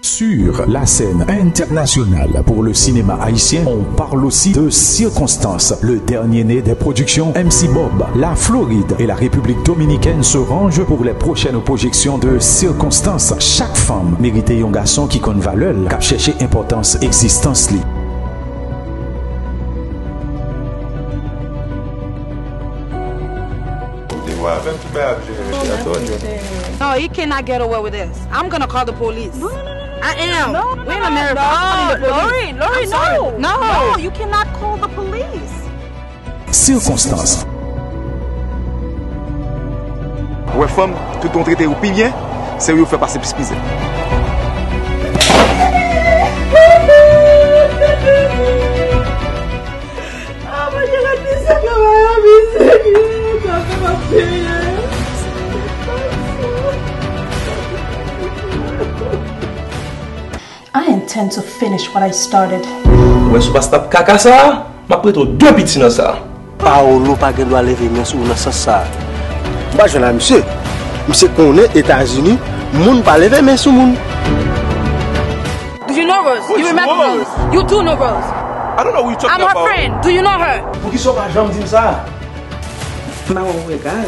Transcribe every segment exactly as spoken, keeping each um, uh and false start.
Sur la scène internationale pour le cinéma haïtien, on parle aussi de Circonstance, le dernier-né des productions M C Bob. La Floride et la République dominicaine se rangent pour les prochaines projections de Circonstance. Chak fanm merite yon gason ki konn valè l, k ap chèche enpòtans egzistans li. Ou te wè avè m tout bagay ap jere, mesye, I told you. No, he cannot get away with this. I'm gonna call the police. No, no, no, no, no. I am. No, no, no, no, no. We're in America. I'm calling the police. Lori, Lori, I'm sorry. No. No. No, you cannot call the police. Circonstance. Ou wè fanm, tout yon trete yo pi byen, se yo fè pase plis mizè. Ah, mwen gen rad misye travay an misye, sa fè m ap peye. I intend to finish what I started. Ou wè sou pastap kaka sa a, m ap prete w de piti nan sa a. Paolo pa gen dwa leve men sou ou nan sans sa a. M pa jwenn a misye. Misye konnen Etazini, moun pa leve men sou moun. Do you know Rose? You remember Rose? You do know Rose. I don't know what you talking about. I'm her friend. Do you know her? Poukisa w pa janm di m sa? Mawon regal.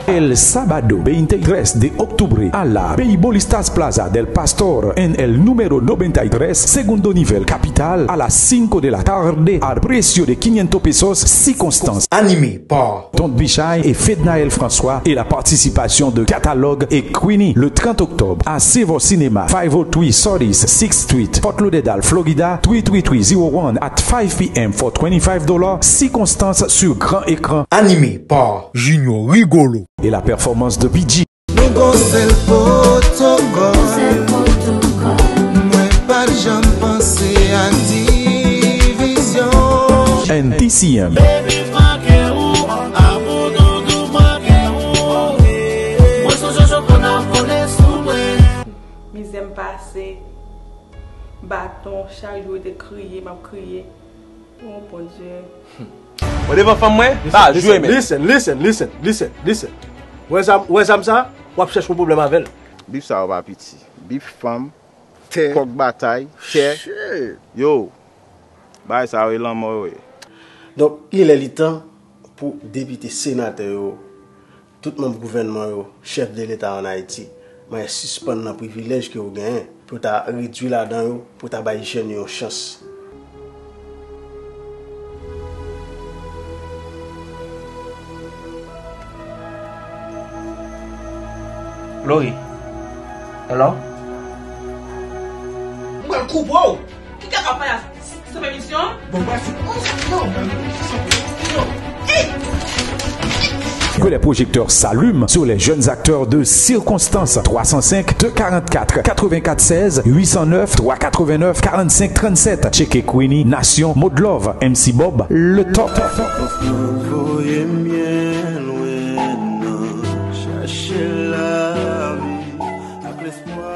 El sábado veintitrés de octubre a la Beibolistas Plaza del Pastor en el número noventa y tres, segundo nivel capital, a las cinco de la tarde, al precio de quinientos pesos, Circonstance. Animé par Ton Bichay et Fednaelle François et la participation de Catalogue et Queenie. Le trente octobre, à Sevor Cinéma, five oh three Sardis sixth Street, Fort Lauderdale, Florida, three three three zero one at five p.m. for twenty-five dollars, Circonstance sur grand écran. Animé par Junior Rigolo et la performance de P G. Nou gon sèl pwotokòl. Mwen pa t janm panse ak divizyon. N T C M. Baby, manke ou, amour doudou, manke ou, eh. Mwen sonje jou konn ap vole sou mwen. Mizè m pase, baton, chak jou te kriye, m ap kriye. Oh, Bondye. Mwen devan fanm mwen, pa jwe men. Listen, listen, listen, listen, listen. Wè zam, wè zam sa, w ap chèche yon pwoblèm avè l. Bif sa yo pa piti. Bif fanm, tè, kòk batay, tè. Shit. Yo, bagay sa yo e lanmò yo ye. Donk, li lè li tan pou depite, senatè yo, tout manm gouvènman yo, chèf de leta ann Ayiti, mande sispann nan privilèj ke yo genyen, pou yo ta redui ladan yo, pou yo ta bay jèn yo yon chans. Lori. Hello? Mwen koupe w! Ki kaka w pale a? Sanble misyon? Bon, mwen se, oh, yo, mwen se, yo. Hey! Que les projecteurs s'allument sur les jeunes acteurs de Circonstance. Trois cent cinq, deux quarante-quatre, quatre-vingt-quatre seize, huit cent neuf, trois quatre-vingt-neuf, quarante-cinq trente-sept. Tcheke Queenie, Nasyon, Mode Love, M C Bob, le top. Voye m byen lwen nan chache lavi ak lespwa.